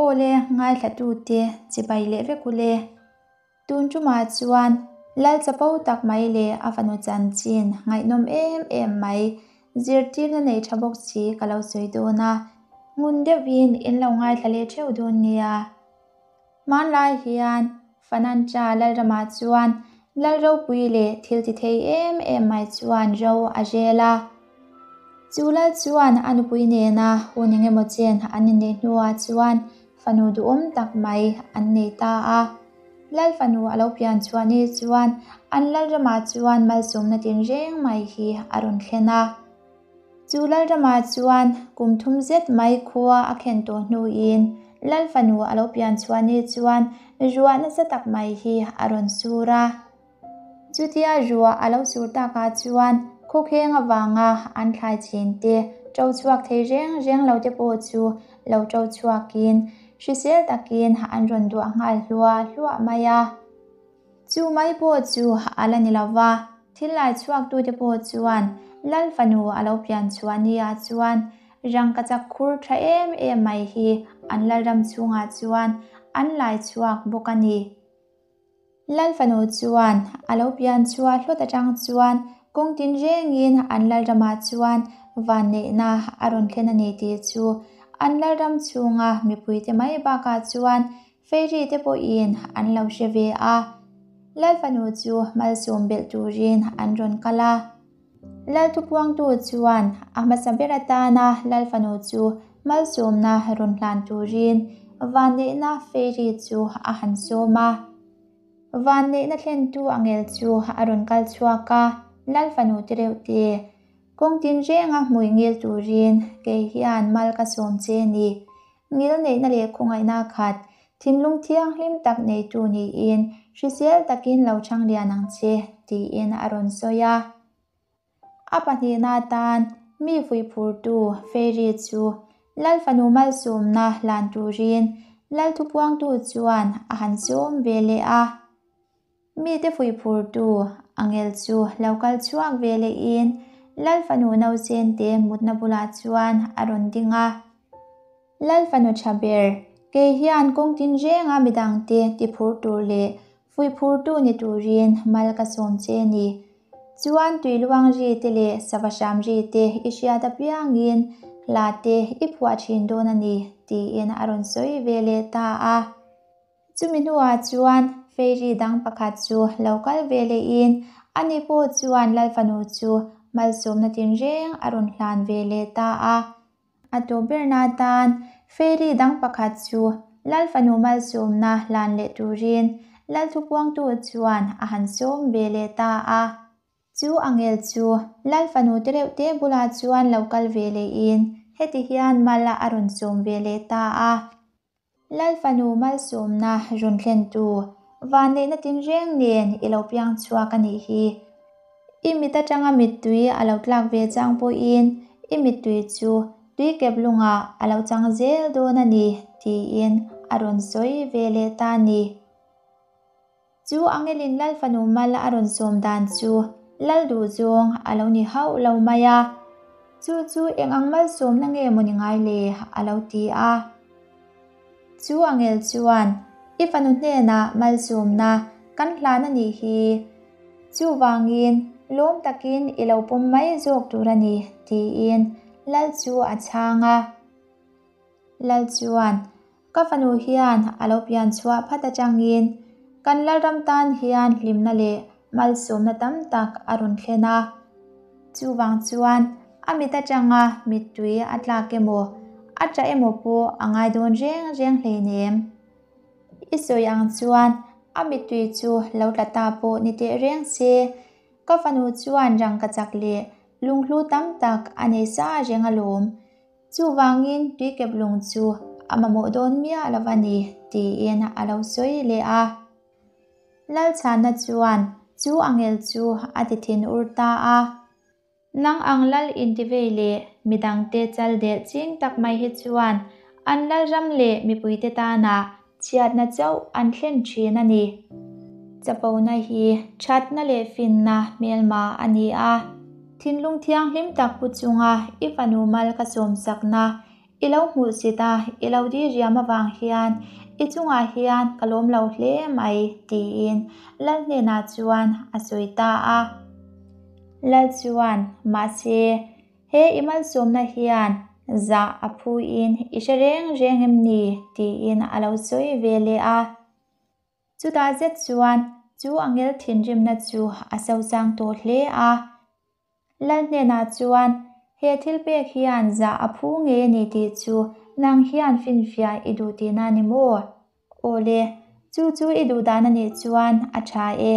Awle ngaithlatute chibai leh vek ule. Tun tumah chuan Lal chapo tak mai leh a fanu chanchin ngaihnawm em em mai zirtirna nei tha bawk si ka lo sawi dawn a, ngun deuhin in lo ngaithla leh theuh dawn nia. Hmanlai hian Fanancha Lalramah chuan Lal ropui leh thil ti thei em em mai chuan ro a rel a. Chu Lal chuan a nupui nena hun engemaw chen an inneih hnuah chuan fanu duhawm tak mai an nei ta a. Lal fanu a lo pian chhuah ni chuan an Lalramah chuan malsawmna tinreng mai hi a rawn thlen a. Chu Lalrama chuan kum thum zet mai khua a khen tawh hnuin Lal fanu a lo pian chhuah ni chuan ruah nasa tak mai hi a rawn sur a. Chutia ruah a lo sur takah chuan khawkheng avanga an thlai chin te ṭo chhuak thei reng reng lo te pawh chu lo ṭo chhuakin hrisel takin an rawn duah nghal hluah hluah mai a. Chu mai pawh chu a la ni lo va, thil lai chhuaktute pawh chuan Lal fanu a lo pian chhuah nia chuan rangkachak khur tha em em mai hi an Lalram chhungah chuan an lai chhuak bawk a ni. Lal fanu chuan a lo pian chhuah hlawt atang chuan kawng tin rengin an Lalramah chuan vanneihna a rawn thlen a ni tih chu an Lalram chhunga mipuite mai bakah chuan Fairy te pawhin an lo hre ve a, Lal fanu chu malsawm belh turin an rawn kal a. Lal thupuangtu chuan a hmasa ber atana Lal fanu chu malsawmna rawn hlan turin vanneihna Fairy chu a han sawm a. Vanneihna thlentu angel chu a rawn kal chhuak a, Lal fanu te reuh te, kawng tinrenga hmui ngil turin kei hian mal ka sawm che ni. Ngilneihna leh khawngaihna khat, thinlung thianghlim tak neitu niin hrisel takin lo chhang lian ang che, tiin a rawn sawi a. A pahnihna atan mi fuihphurtu Fairy chu Lal fanu malsawmna hlan turin Lal thupuangtu chuan a han sawm ve leh a. Mite fuihphurtu angel chu lo kal chhuak ve lehin Lal fanu nausente mutna bulah chuan a rawn ding a. Lal fanu tha ber, kei hian kawng tinrenga midangte tiphur tur leh fuihphurtu ni turin mal ka sawm che ni. Chuan tui luang ri te leh sava hram ri te i hriat apiangin hla te i phuah thin dawn a ni, tiin a rawn sawi ve leh ta a. Chumi hnuah chuan Fairy dang pakhat chu lo kal ve lehin ani pawh chuan Lal fanu chu malsawmna tinreng a rawn hlan ve leh ta a. A tawp berna atan Fairy dang pakhat chu Lal fanu malsawmna hlan leh turin Lal thupuangtu chuan a han sawm ve leh ta a. Chu angel chu Lal fanu te reuh te bulah chuan lo kal ve lehin heti hian mal a rawn sawm ve leh ta a. Lal fanu malsawmna rawn thlentu vanneihna tinreng nen i lo piang chhuak a nih hi. I mit atanga mittui a lo tlak ve chang pawhin i mittui chu tui kep lungah a lo chang zel dawn a ni tiin a rawn sawi ve leh ta a ni. Chu angelin Lal fanu mal a rawn sawm dan chu Lal duh zawng a lo ni hauh lo mai a. Chu chu eng ang malsawmna nge maw ni ngai le? a lo ti a. Chu angel chuan, I fanu hnenah malsawmna kan hlan a nih hi. Chuvangin lawm takin i lo pawm mai zawk tur a ni, tiin Lal chu a chhang a. Lal chuan, Ka fanu hian a lo pian chhuah phat atangin kan Lalram tan hian hlimna leh malsawmna tam tak a rawn thlen a. Chuvang chuan a mit atanga mittui a tlak emaw, a ṭah emaw pawh a ngai dawn reng reng hleinem. I sawi ang chuan a mittui chu lo tla ta pawh ni teh reng se, ka fanu chuan rangkachak leh lunghlu tam tak a nei sa reng alawm. Chuvangin tuikep lung chu a mamawh dawn miah lo a ni, tiin a lo sawi leh a. Lalchhana chuan chu angel chu a ti thin ur ta a. Nang ang lal intivei leh midangte chal delh ching tak mai hi chuan an lalram leh mipuite tana Chhiatna chauh an thlen thin a ni. Chapona hi thatna leh finna hmelma a ni a. Thinlung thianghlim tak pu chunga i fanu mal ka sawmsakna I lo hmuhsit a, i lo diriam avang hian i chungah hian ka lawm lo hle mai, tiin Lal hnenah chuan a sawi ta a. Lal chuan, Mahse, he i malsawmna hian zah a phuin i hre reng reng em ni? tiin a lo sawi ve leh a. Chutah zet chuan chu angel thinrimna chu a sosang tawh hle a. Lal hnenah chuan, He thil pek hian zah a phu ngei a ni tih chu nang hian finfiah i duh tihna a ni maw? Aw le, chu chu i duh dan a nih chuan a tha e.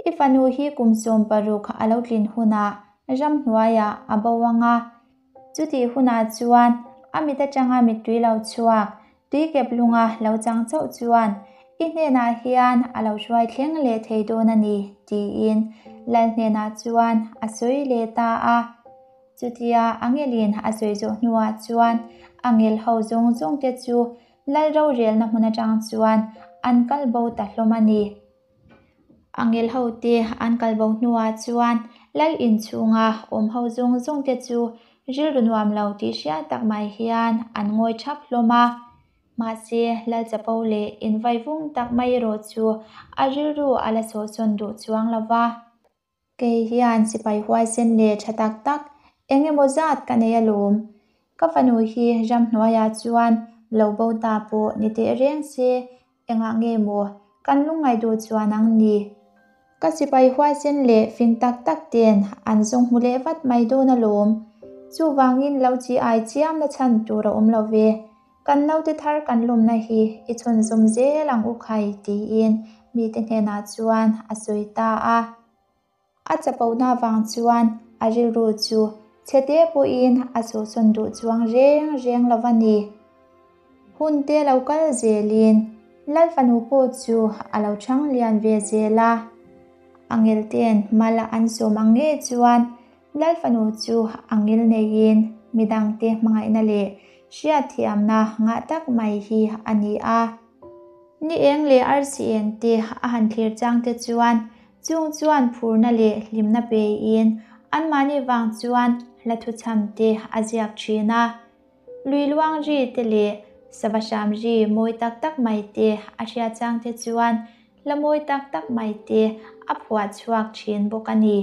I fanu hi kum 16 a lo tlin hunah ramhnuaiah a bo ang a, chutih hunah chuan a mit atanga mittui lo chhuak Tuikep lunga lo chang chauh chuan i hnenah hian a lo hruai thleng leh thei dawn a ni, tiin Lal hnenah chuan a sawi leh ta a. Chutia angelin a sawi zawh hnuah chuan angel ho zawng zawngte chu Lal rorelna hmun atang chuan an kal bo ta hlawm a ni. Angel hote an kal bo hnuah chuan Lal inchhunga awm ho zawng zawngte chu rilru nuam lo tih hriat tak mai hian an ngawi thap hlawm a. Mahse, Lal chapo leh invaivung tak mai erawh chu a rilru a la sawhsawn duh chuang lo va. Kei hian sipai huaisen leh tha tak tak eng emaw zat ka nei alawm. Ka fanu hi ramhnuaiah chuan lo bo ta pawh ni teh reng se, engah nge maw kan lungngaih duh chuan ang ni. Ka sipai huaisen leh fing tak tak ten an zawng hmu leh vat mai dawn alawm. Chuvangin lo chi ai chiam na chhan tur a awm lo ve. Kan naute thar kan lawmna hi i chhunzawm zel ang u khai tiin mite hnenah chuan a sawi ta a. A chapona vang chuan a rilru chu chhete pawhin a sawhsawn duh chuang reng reng lo a ni. Hunte lo kal zelin Lal fanu pawh chu a lo chhang lian ve zel a. Angelte'n mal an sawm ang ngei chuan Lal fanu chu a ngil neiin midangte hmangaihna leh hriatthiamna ngah tak mai hi a ni a. Ni eng leh arsi eng te a han thlir chang te chuan chung chuan phurna leh hlimna peiin anmahni vang chuan hla thuchham te a ziak thin a. Lui luang ri te leh sava hram ri mawi tak tak mai te a hriat chang te chuan hla mawi tak tak mai te a phuah chhuak thin bawk a ni.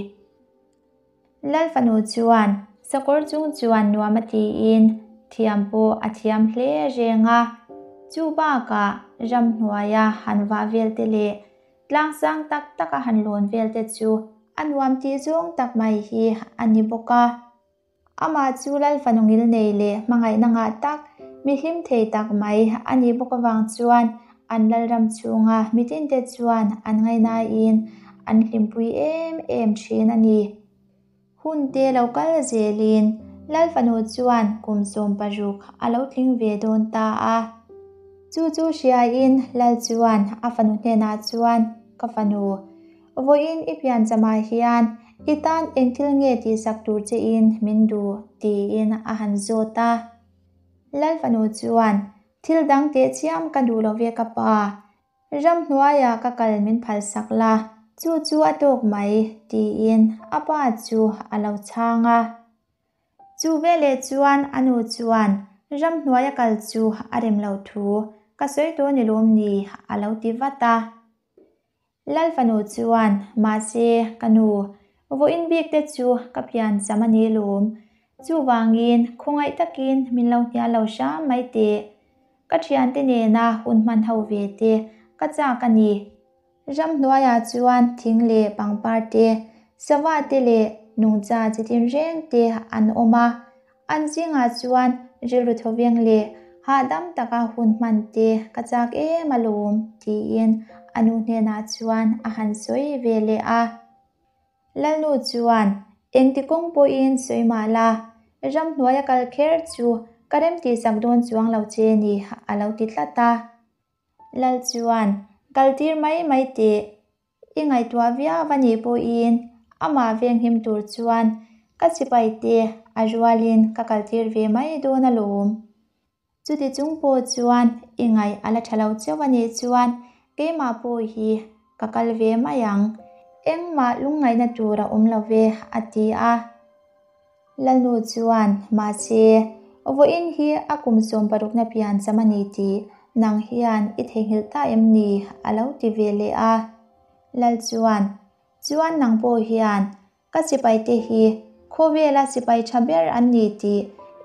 Lal fanu chuan sakawr chung chuan nuam a tiin thiam pawh a thiam hle reng a. Chu bakah ramhnuaia han vah vel te leh tlang sang tak taka han lawn vel te chu a nuam tih zawng tak mai hi a ni bawk a. Amah chu Lal fanu ngilnei leh hmangaihna ngah tak, mi hlim thei tak mai a nih bawk avang chuan an Lalram chhunga mitinte chuan an ngaihnain an hlimpui em em thin a ni. Hunte lo kal zelin Lal fanu chuan kum 16 a lo tling ve dawn ta a. Chu chu hriain Lal chuan a fanu hnenah chuan, Ka fanu, Vawiin i pianchamah hian i tan eng thil nge tihsak tur chein min duh? tiin a han zawt a. Lal fanu chuan, Thil dang teh chiam ka duh lo ve ka pa. Ramhnuaiah ka kal min phalsak la, chu chu a tawk mai, tiin a pa chu a lo chhang a. Chu veleh chuan a nu chuan ramhnuaia kal chu a rem lo thu ka sawi tawh ni lawm ni? a lo ti vat a. Lal fanu chuan, Mahse, ka nu, vawiin bik te chu ka pian cham a ni lawm. Chuvangin, khawngaih takin min lo hnial lo hram mai teh. Ka thiante nena hun hman ho ve te ka chak a ni. Ramhnuaiah chuan thing leh pangpar te, sava te leh nungcha chi tinreng te an awm a. An zingah chuan rilru thawveng leh hahdam taka hun hman te ka chak em alawm, tiin a nu hnenah chuan a han sawi ve leh a. Lalnu chuan, Engti kawng pawhin sawi mah la, ramhnuaia kal kher chu ka remtihsak dawn chuang lo che ni, a lo ti tlat a. Lal chuan, Kaltir mai mai teh, I ngaihtuah viau a nih pawhin amah venghim tur chuan ka sipai te a rualin ka kaltir ve mai dawn alawm. Chuti chung pawh chuan i ngaih a la tha lo chauh a nih chuan keimah pawh hi ka kal ve mai ang. Engmah lungngaihna tur a awm lo ve, a ti a. Lalnu chuan, Mahse, Vawiin hi a kum sawmparukna piancham a ni tih nang hian i theihnghilh ta em ni? a lo ti ve leh a. Lal chuan, Chuan nang pawh hian ka sipaite hi khawvela sipai tha ber an ni tih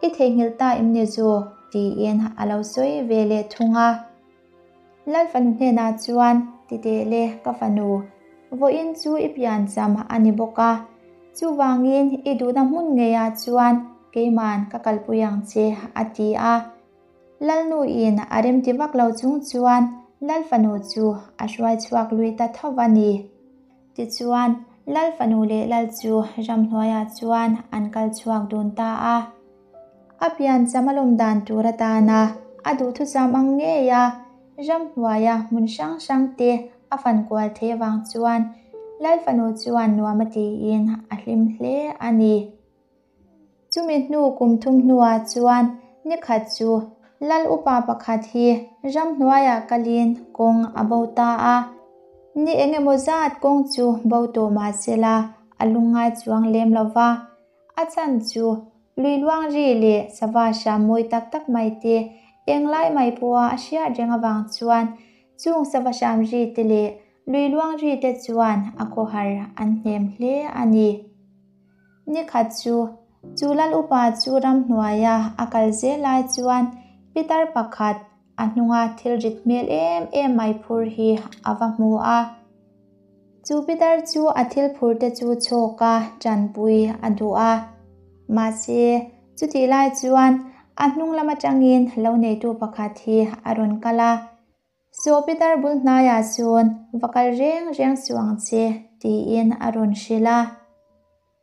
i theihnghilh ta em ni zawk? tiin a lo sawi ve leh thung a. Lal fanu hnenah chuan, Ti teh le, ka fanu, vawiin chu i piancham a ni bawk a, chuvangin i duhna hmun ngeiah chuan keiman ka kalpui ang che, a ti a. Lalnuin a remti vak lo chung chuan Lal fanu chu a hruai chhuak lui ta tho a ni. Tichuan, Lal fanu leh Lal chu ramhnuaiah chuan an kal chhuak dun ta a. A piancham a lawm dan tur atana a duhthusam ang ngei a, ramhnuaia hmun hrang hrang te a fan kual theih avang chuan Lal fanu chuan nuam a tiin a hlim hle a ni. Chumi hnu kum thum hnuah chuan nikhat chu Lal upa pakhat hi ramhnuaiah kalin kawng a bo ta a. Ni eng emaw zat kawng chu bo tawh mah sela a lungngai chuang lem lo va. A chhan chu lui luang ri leh sava hram mawi tak tak mai te englai mai pawha a hriat reng avang chuan chung sava hram ri te leh lui luang ri te chuan a khawhar an hnem hle a ni. Ni khat chu, chu lal upa chu ramhnuaia a kal zel lai chuan pitar pakhat a hnunga thil rit hmel em em mai phur hi a va hmu a. Chu pitar chu a thil phur te chu chhawk a tanpui a duh a. Mahse, chutih lai chuan a hnung lam atangin lo neitu pakhat hi a rawn kal a. Saw pitar bul hnaiah chuan va kal reng reng suh ang che, tiin a rawn hrilh a.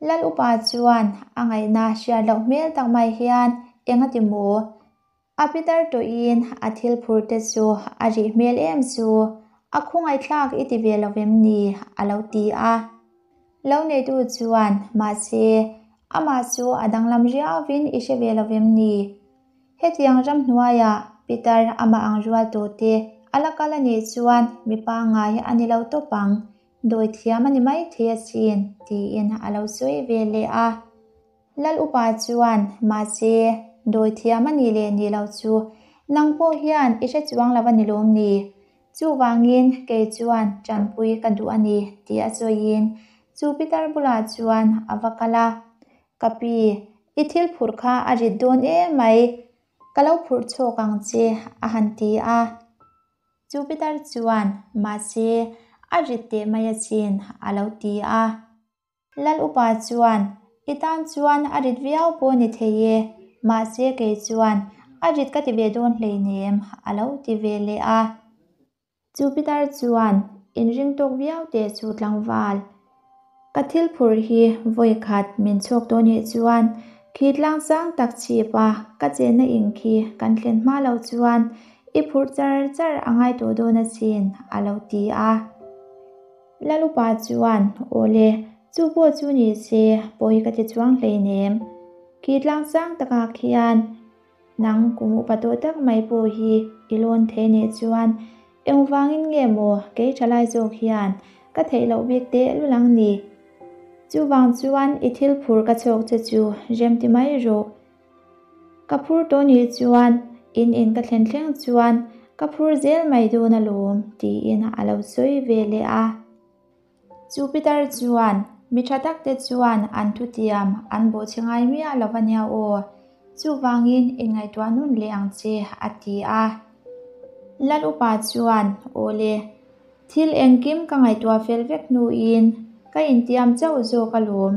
Lal upa chuan a ngaihna hriat loh hmel tak mai hian eng a ti maw? A pitar tawhin a thil phur te chu a rih hmel em chu, a khawngaihthlak i ti ve lo vem ni? a lo ti a. Lo neitu chuan, Mahse, amah chu a danglam riauvin i hre ve lo vem ni? Hetiang ramhnuaiah pitar amah ang rual tawh te a la kal a nih chuan mi pangngai a ni lo tawp ang, dawi thiam a ni maithei asin, tiin a lo sawi ve leh a. Lal upa chuan, Mahse, dawi thiam a nih leh nih loh chu nang pawh hian i hre chuang lo a ni lawm ni? Chuvangin kei chuan tanpui ka duh a ni, tih a sawiin chu pitar bulah chuan a va kal a. Ka pi, i thil phurh kha a rit dawn em mai, ka lo phurh chhawk ang che, a han ti a. Chu pitar chuan, Mahse, a rit teh mai asin, a lo ti a. Lal upa chuan, I tan chuan a rit viau pawh ni thei e, mahse kei chuan a rit ka ti ve dawn hleinem, a lo ti ve leh a. Chu pitar chuan inring tawk viau teh chu tlangval. Ka thil phurh hi vawi khat min chhawk tawh nih chuan khi tlang sang tak chhip a ka chenna in khi kan thlen hma loh chuan i phurh char char a ngai tawh dawn asin a lo ti a. Lalupa chuan Awle, chu pawh chu ni se pawi ka ti chuang hleinem. Khi tlang sang takah khian Nang kum upa tawh tak mai pawh hi i lawn thei nih chuan engvangin nge maw kei tha lai zawk hian ka theih loh bik teh lul ang ni? Chuvang chuan i thil phur ka chhawk che chu rem ti mai rawh. Ka phur tawh nih chuan in in ka thlen thleng chuan ka phur zel mai dawn alawm tiin a lo sawi ve leh a. Chu Peter chuan, Mi tha takte chuan an thutiam an bawhchhe ngai miah lo va nia aw, chuvangin inngaihtuah nun leh ang che, a ti a. Lal upa chuan, Aw le, thil engkim ka ngaihtuah fel vek hnuin ka intiam chauh zawk alawm.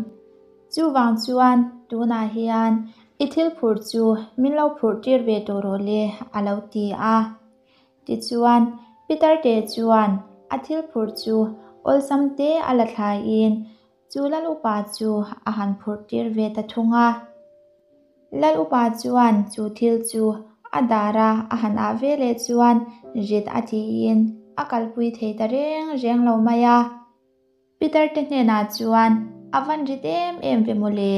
Chuvang chuan tunah hian i thil phurh chu min lo phurh tir ve tawh rawh le, a lo ti a. Tichuan, Peter-te chuan a thil phurh chu awlsam te a la thlaiin chu Lal upa chu a han phurh tir ve ta thung a. Lal upa chuan chu thil chu a dara a han ah ve leh chuan rit a tiin a kalpui thei ta reng reng lo mai a. Peter te hnenah chuan, A van rit em em ve mawle,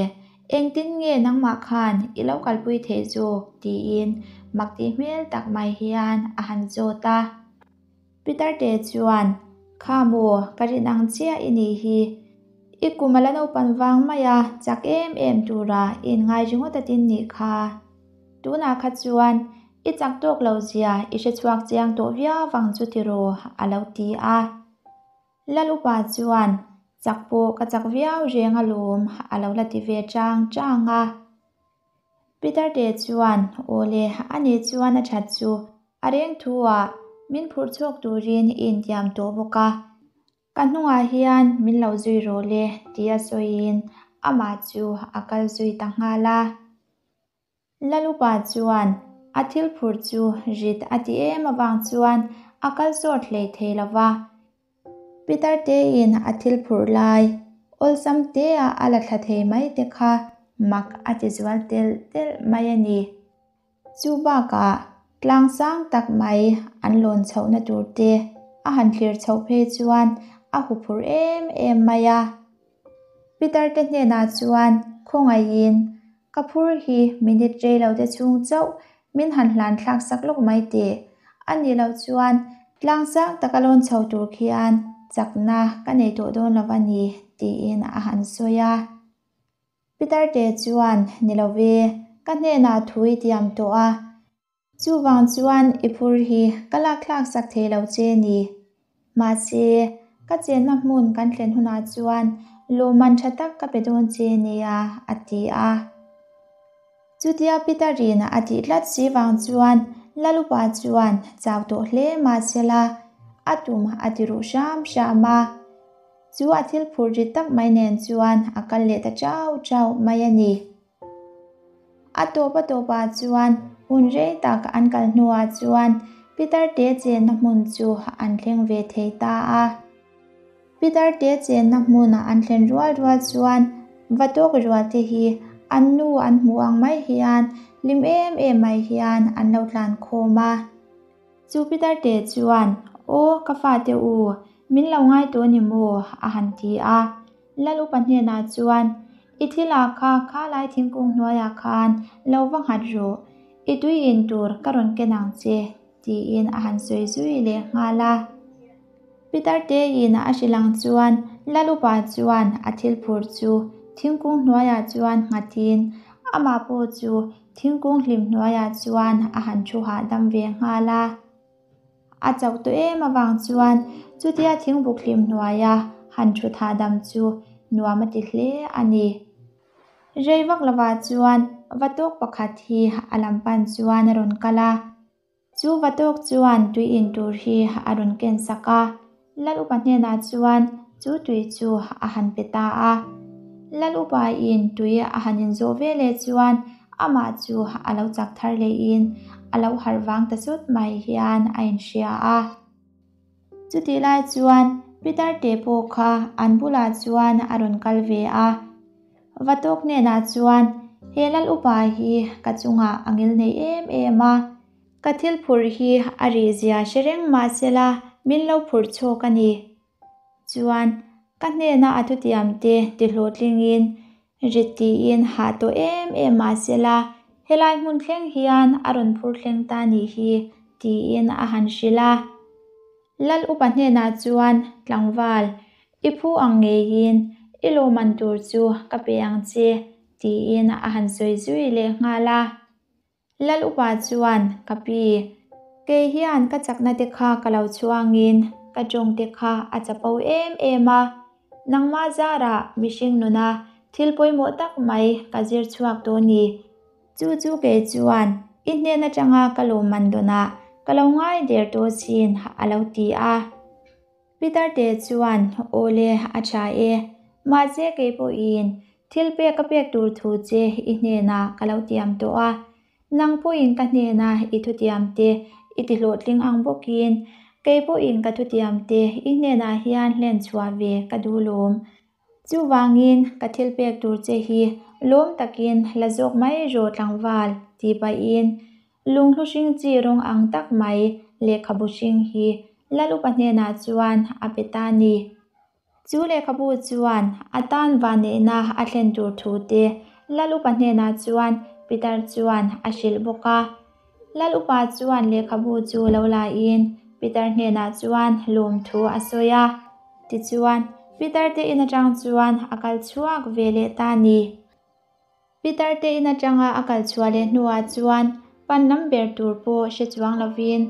engtin nge nangmah khan i lo kalpui theih zawk? tiin mak tih hmel tak mai hian a han zawt a. Peter te chuan, Kha maw, ka rin ang chiah i nih hi. I kum a la naupan vang mai a, chak em em tura i inngai ringawt atin nih kha. Tunah kha chuan i chak tawk lo zia i hre chhuak chiang tawh viau vang chu tiraw a lo ti a. Lal upa chuan chak pawh ka chak viau reng alawm a lo la ti ve chang chang a. Peter te chuan awle a nih chuan a that chu a reng thu ah min phurh chhuak turin i intiam tawh bawk a. Ka hnungah hian min lo zui rawh le tia sawiin amah chu a kal zui ta nghal a. Lalupa chuan a thil phurh chu rit a ti em avang chuan a kal sawt hlei thei lo va. Pitar tein a thil phurh lai awlsam tea a la thla thei mai te kha mak a ti zual telh telh mai a ni. Chu bakah tlang sang tak mai an lawn chhohna tur te a han thlir chhoh phei chuan a huphurh em em mai a. Pitar te hnenah chuan khawngaihin ka phur hi minute rei lo te chhung chauh min han hlan thlak sak lawk mai teh. A nih loh chuan tlang sang taka lawn chho tur khian chakna ka nei tawh dawn lo a ni tiin a han sawi a. Pitar te chuan ni lo ve, ka hnenah thu i tiam tawh a. Chuvang chuan i phur hi ka lak thlak sak thei lo che ni. Mahse, ka chenna hmun kan thlen hunah chuan lawmman tha tak ka pe dawn che nia, a ti a. Chutia Peter-in a tih tlat si vang chuan Lalupa chuan chau tawh hle mahsela a tum a ti ruh hram hram a. Chu a thil phur rit tak mai nen chuan a kal leh ta chau chau mai a ni. A tawp a tawpah chuan hun rei tak an kal hnuah chuan Peter te chenna hmun chu an thleng ve thei ta a. Peter te chenna hmuna an thlen rual rual chuan va tawk rual te hi an nu an hmuh ang mai hian hlim em em mai hian an lo tlan khawm a. Chu Peter te chuan, Aw, ka fate u, min lo ngai tawh ni maw? a han ti a. Lal upa hnenah chuan, I thil ah kha kha lai thingkung hnuaiah khan lo va nghat rawh, i tui in tur ka rawn ken ang che, tiin a han sawi zui leh nghal a. Peter tein a hrilh ang chuan Lal upa chuan a thil phur chu thingkung hnuaiah chuan nghatin amah pawh chu thingkung hlim hnuaiah chuan a han thu hahdam ve nghal a. A chauh tawh em avang chuan chutia thingbuk hlim hnuaia han thut hahdam chu nuam a ti hle a ni. Rei vak lovah chuan va tawk pakhat hi a lam pan chuan a rawn kal a. Chu va tawk chuan tui in tur hi a rawn ken sak a, Lal upa hnenah chuan chu tui chu a han pe ta a. Lal upa in tui a han inzawh ve leh chuan amah chu a lo chak thar lehin a lo harh vang ta sawt mai hian a inhria a. Chutih lai chuan Peter te pawh kha an bulah chuan a rawn kal ve a. Vatawk hnenah chuan, He lal upa hi ka chungah a ngil nei em em a, ka thil phurh hi a rih zia hre reng mah sela min lo phurh chhawk a ni. Chuan, ka hnena a thutiam te ti hlawhtlingin rit tiin hah tawh em em mah sela helai hmun thleng hian a rawn phur thleng ta nih hi, tiin a han hrilh a. Lal upa hnenah chuan, Tlangval, i phu ang ngeiin i lawmman tur chu ka pe ang che, tiin a han sawi zui leh nghal a. Lal upa chuan, Ka pi, kei hian ka chakna te kha ka lo chhuangin ka tawng te kha a chapo em em a. Nangmah zarah mihring nuna thil pawimawh tak mai ka zir chhuak tawh ni. Chu chu kei chuan i hnen atanga ka lawmman dawnah ka lo ngai der tawh chin a lo ti a. Peter te chuan Awle a tha e, mahse kei pawhin thil pek ka pek tur thu che i hnenah ka lo tiam tawh a, nang pawhin ka hnena i thutiam te i ti hlawhtling ang bawkin kei pawhin ka thutiam te i hnenah hian hlen chhuah ve ka duh lawm. Chuvangin ka thil pek tur che hi lawm takin la zawk mai rawh tlangval tih pahin lunghlu hring chi rawng ang tak mai lehkhabu hring hi Lal upa hnenah chuan a pe ta a ni. Chu lehkhabu chuan a tan vanneihna a thlen tur thu te Lal upa hnenah chuan Peter chuan a hrilh bawk a. Lal upa chuan lehkhabu chu lo lain Peter hnenah chuan lawmthu a sawi a. Tichuan, Peter te in atang chuan a kal chhuak ve leh ta a ni. Pitar te in atanga a kal chhuah leh hnuah chuan pan lam ber tur pawh hre chuang lovin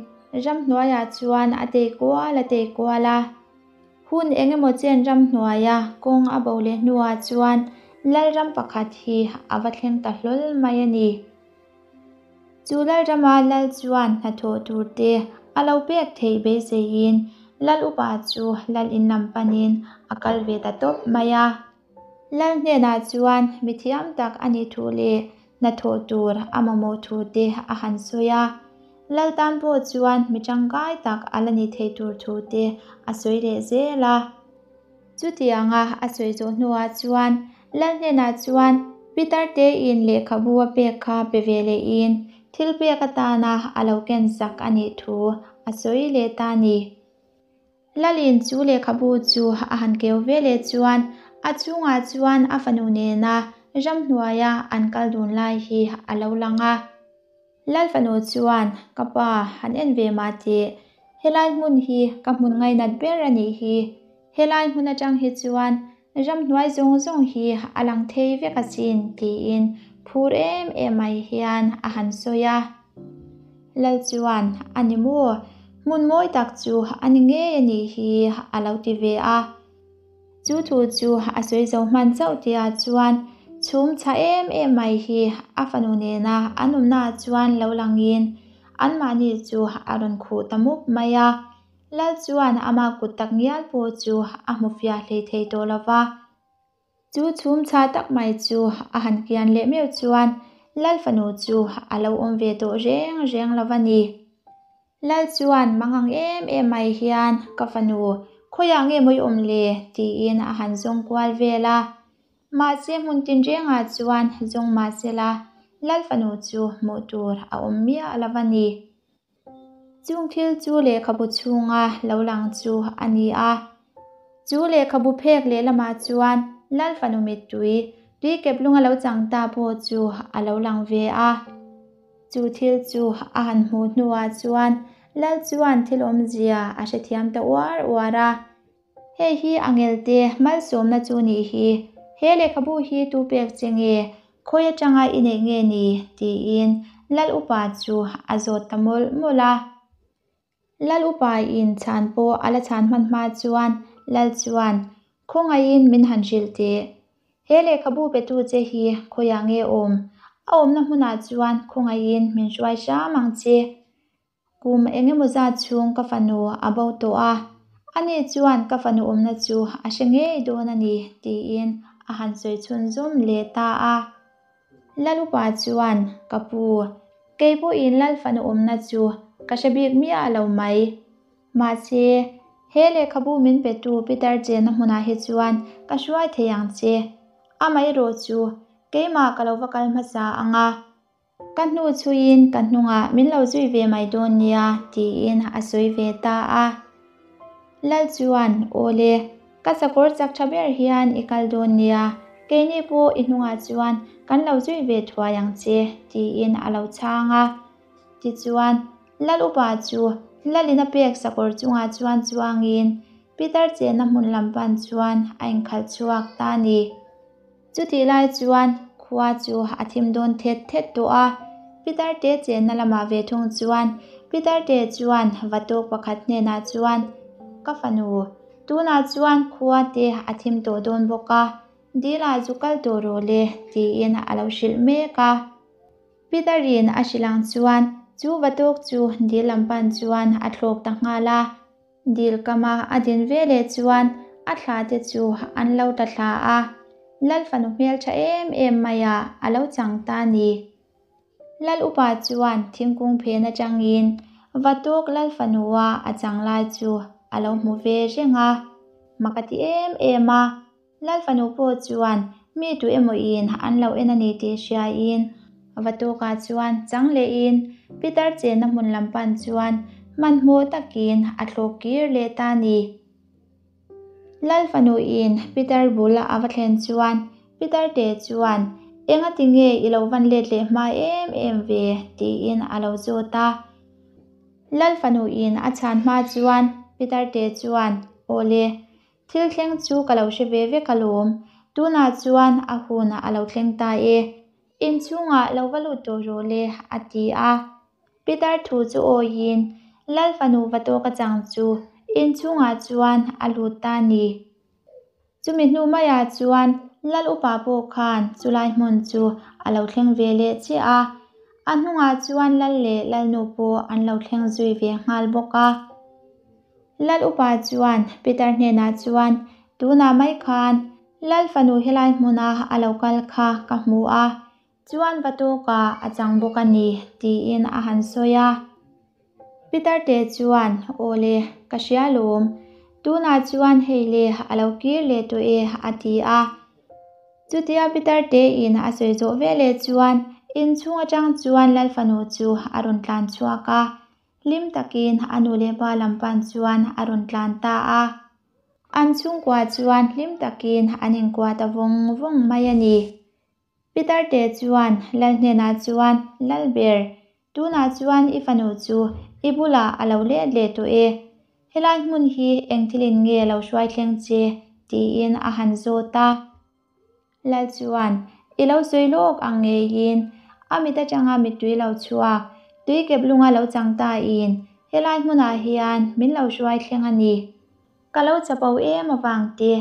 ramhnuaiah chuan a tei kual a tei kual a. Hun eng emaw chen ramhnuaia kawng a bo leh hnuah chuan Lalram pakhat hi a va thleng ta hlawl mai a ni. Chu Lalrama Lal chuan hnathawh tur te a lo pek theih beiseiin Lal upa chu Lal in lam panin a kal ve ta tawp mai a. Lal hnenah chuan mi thiam tak a nih thu leh hnathawh tur a mamawh thu te a han sawi a. Lal tan pawh chuan mi tangkai tak a la ni thei tur thu te a sawi leh zel a. Chutianga a sawi zawh hnuah chuan Lal hnenah chuan Pitar tein lehkhabu a pek kha pe ve lehin thil pek atana a lo ken sak a nih thu a sawi leh ta a ni. Lalin chu lehkhabu chu a han keu ve leh chuan a chungah chuan a fanu nena ramhnuaia an kal dun lai hi a lo lang a. Lal fanu chuan, Ka pa, han en ve mah teh. Helai hmun hi ka hmun ngainat ber a nih hi. Helai hmun atang hi chuan ramhnuai zawng zawng hi a lang thei vek asin, tiin phur em em mai hian a han sawi a. Lal chuan, A ni maw? Hmun mawi tak chu a ni ngei a nih hi, a lo ti ve a. Chu thu chu a sawi zo hman chauh tihah chuan chhum chhah em em mai hi a fanu nena an awmnaah chuan lo langin anmahni chu a rawn khuh ta mup mai a. Lal chuan ama kut tak ngial pawh chu a hmu fiah hlei thei tawh lo va. Chu chhum chhah tak mai chu a han kian leh meuh chuan Lal fanu chu a lo awm ve tawh reng reng lo va ni. Lal chuan mangang em em mai hian ka fanu khawiah nge mawi awm le tiin a han zawng kual vel a. Mahse hmun tinrengah chuan zawng mahsela Lal fanu chu hmuh tur a awm miah lo va ni. Chung thil chu lehkhabu chhunga lo lang chu a ni a. Chu lehkhabu phek lehlamah chuan Lal fanu mittui tui kep lunga lo chang ta pawh chu a lo lang ve a. Chu thil chu a han hmuh hnuah chuan Lal chuan thil awmzia a hrethiam ta uar uar a. Hei hi a ngelte malsawmna chu nih hi, he lehkhabu hi tu pek che nge, khawi atanga i neih nge ni? tiin Lal upa chu a zawt ta mawlh mawlh a. Lal upa in chhan pawh a la chhan hman hma chuan Lal chuan, Khawngaihin min han hrilh teh. He lehkhabu petu che hi khawiah nge awm? A awmna hmunah chuan khawngaihin min hruai hram ang che. Kum eng emaw zat chhung ka fanu a bo tawh a, ani chuan ka fanu awmna chu a hre ngei dawn a ni, tiin a han sawi chhunzawm leh ta a. Lalupa chuan, Ka pu, kei pawhin Lal fanu awmna chu ka hre bik miah lo mai. Mahse, he lehkhabu min petu Peter chenna hmunah hi chuan ka hruai thei ang che. Amaherawh chu keimah ka lo va kal hmasa ang a. Ka hnu chhuiin ka hnungah min lo zui ve mai dawn nia, tiin a sawi ve ta a. Lal chuan, Aw le, ka sakawr chak tha ber hian i kal dawn nia, keini pawh i hnungah chuan kan lo zui ve thuai ang che, tiin a lo chhang a. Tichuan, Lal upa chu Lalin a pek sakawr chungah chuan chuangin Peter chenna hmun lam pan chuan a inkhalh chhuak ta a ni. Chutih lai chuan khua chu a thim dawn thet thet tawh a, Pitarte chenna lamah ve thung chuan Pitarte chuan Vatuk pakhat hnenah chuan, Ka fanu, tunah chuan khua te a thim tawh dawn bawk a, dilah zu kal tawh rawh le, tiin a lo hrilh mek a. Pitarin a hrilh ang chuan chu Vatuk chu dil lam pan chuan a thlawk ta nghal a. Dil kama a din ve leh chuan a thla te chu an lo ta thla a, Lal fanu hmeltha em em maiah a lo chang ta a ni. Lal upa chuan thingkung phen atangin Vatawk Lal fanua a chang lai chu a lo hmu ve reng a, mak a ti em em a. Lal fanu pawh chuan mi tu emaw in an lo en a ni tih hriaiin Vatawkah chuan chang lehin Pitar chenna hmun lam pan chuan hmanhmawh takin a thlawk kir leh ta a ni. Lal fanu in Pitar bul a va thlen chuan Pitar te chuan Enga tinge i lo van let leh hma em em ve tiin a lo zawt a. Lal fanu in a chhan hma chuan Pitar te chuan Awle, Thil thleng chu ka lo hre ve vek alawm. Tunah chuan a hun a lo thleng ta e. Inchhungah lo va lut tawh rawh le, a ti a. Pitar thu chu awiin Lal fanu va tawk a chang chu inchhungah chuan a lut ta a ni. Chumi hnu maiah chuan Lal upa pawh khan chulai hmun chu a lo thleng ve leh chiah a, a hnungah chuan Lal leh Lalnu pawh an lo thleng zui ve nghal bawk a. Lal upa chuan Peter hnenah chuan, Tunah mai khan Lal fanu helai hmuna a lo kal kha ka hmu a, chuan va tawkah a chang bawk a ni, tiin a han sawi a. Peter te chuan, Aw le, ka hria lawm. Tunah chuan hei le a lo kir leh tawh e, a ti a. Chutia Peter tein a sawi zawh veleh chuan inchhung atang chuan Lal fanu chu a rawn tlan chhuak a. Hlim takin a nu leh pa lam pan chuan a rawn tlan ta a. An chhungkua chuan hlim takin an inkuah ta vawng vawng mai a ni. Peter te chuan Lal hnenah chuan, Lalber, tunah chuan i fanu chu i bulah a lo let leh tawh e. Helai hmun hi eng thilin nge lo hruai thleng che? tiin a han zawt a. Lal chuan, I lo sawi lawk ang ngeiin, a mit atanga mittui lo chhuak, tui kep lunga lo chang tain, helai hmunah hian min lo hruai thleng a ni. Ka lo chapo em avang te,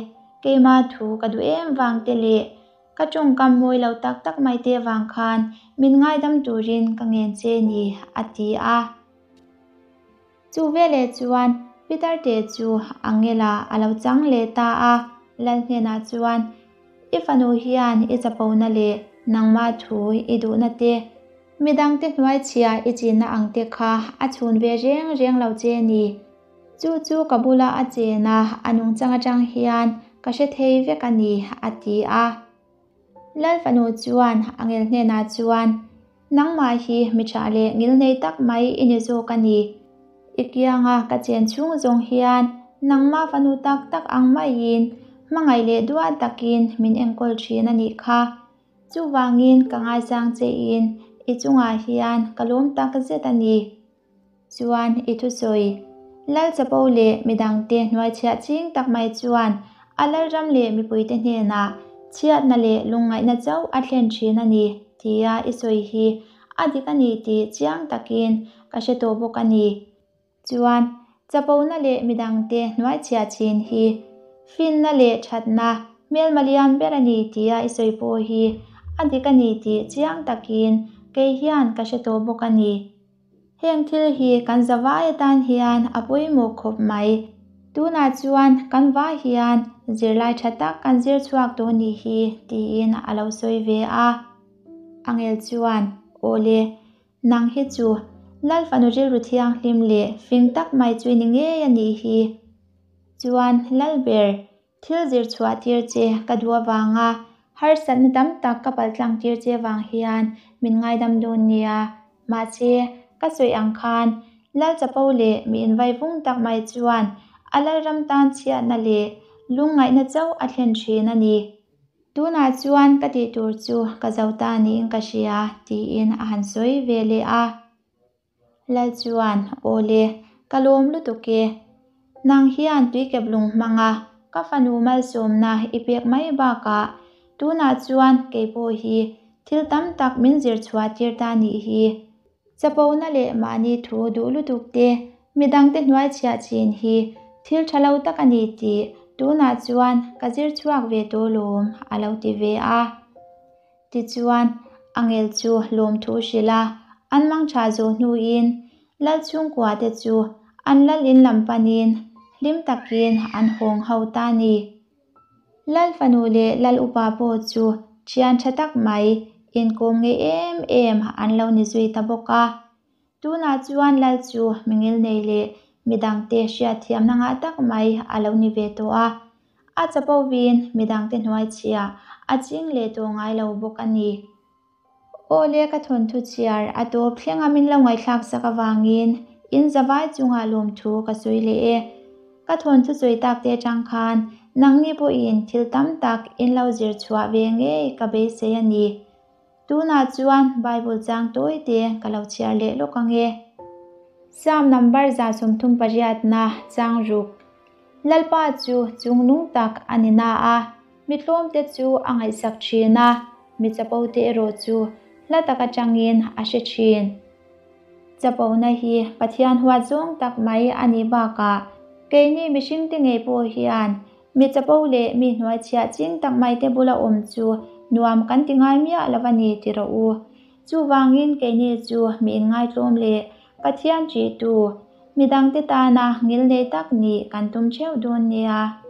keima thu ka duh em vang te leh ka tawngkam mawi lo tak tak mai te avang khan min ngaidam turin ka ngen che ni, a ti a. Chu veleh chuan Peter te chu Angela a lo chang leh ta a, Lal hnenah chuan, I fanu hian i chapona leh nangmah thu i duhna te, midangte hnuaichhia i chinna ang te kha a chhun ve reng reng lo che ni. Chu chu ka bula a chen a, a nungchang atang hian ka hre thei vek a ni, a ti a. Lal fanu chuan Angel hnenah chuan, Nangmah hi mi tha leh ngilnei tak mai i ni zawk a ni. I kianga ka chen chhung zawng hian nangmah fanu tak tak ang maiin hmangaih leh duat takin min enkawl thin a nih kha. Chuvangin ka ngaisang chein i chungah hian ka lawm tak zet a ni. Chuan i thusawi, Lal chapo leh midangte hnuaichhiah ching tak mai chuan a Lalram leh mipuite hnenah chhiatna leh lungngaihna chauh a thlen thin a ni tia i sawi hi a dik a ni tih chiang takin ka hre tawh bawk a ni. Chuan chapona leh midangte hnuaichhiah chin hi finna leh thatna hmelma lian ber a ni tia i sawi pawh hi a dik a ni tih chiang takin kei hian ka hre tawh bawk a ni. Heng thil hi kan zavai atan hian a pawimawh khawp mai. Tunah chuan kan vai hian zirlai tha tak kan zir chhuak tawh nih hi tiin a lo sawi ve a. Angel chuan, Awle, nang hi chu Lal fanu rilru thianghlim leh fing tak mai chu i ni ngei a nih hi. Chuan Lalber, Thil zir chhuah tir che ka duh avanga harsatna tam tak ka paltlang tir che vang hian min ngaidam dawn nia. Mahse, ka sawi ang khan Lal chapo leh mi invaivung tak mai chuan a Lalram tan chhiatna leh lungngaihna chauh a thlen thin a ni. Tunah chuan ka tih tur chu ka zo ta niin ka hria, tiin a han sawi ve leh a. Lal chuan, Aw le, ka lawm lutuk e. Nang hian tuikep lung hmanga ka fanu malsawmna i pek mai bakah tunah chuan kei pawh hi thil tam tak min zir chhuah tir ta nih hi. Chapona leh mahni thu duh lutuk te, midangte hnuai chhiah chin hi thil tha lo tak a ni tih tunah chuan ka zir chhuak ve tawh lawm, a lo ti ve a. Tichuan, angel chu lawmthu hrilh a, an mang tha zawh hnuin Lal chhungkua te chu an lal in lam panin hlim takin an hawng ho ta ni. Lal fanu leh Lal upa pawh chu thian tha tak mai inkawm ngei em em an lo ni zui ta bawk a. Tunah chuan Lal chu mingil nei leh midangte hriatthiamna ngah tak mai a lo ni ve tawh a. A chapo vin midangte hnuai chhia a ching leh tawh ngai lo bawk a ni. Aw le ka thawnthu chhiar a tawp thlenga min lo ngaihthlak sak avangin in zavai chungah lawmthu ka sawi leh e. Ka thawnthu sawi tak te atang khan nangni pawhin thil tam tak in lo zir chhuah ve ngei ka beisei a ni. Tunah chuan Bible chang tawi te ka lo chhiar leh lawk ang e. Psalm number 38 na chang ruk. Lalpa chu chungnung tak a ni na a, mi tlawmte chu a ngaihsak thin a. Mi chapo te erawh chu hla tak atangin a hre thin. Chapona hi Pathian huat zawng tak mai a nih bakah keini mihringte ngei pawh hian mi chapo leh mi hnuaichhiah ching tak mai te bula awm chu nuam kan ti ngai miah lo a ni ti rawh u. Chuvangin keini chu mi inngaitlawm leh Pathian ṭihtu, midangte tana ngilnei tak nih kan tum theuh dawn nia.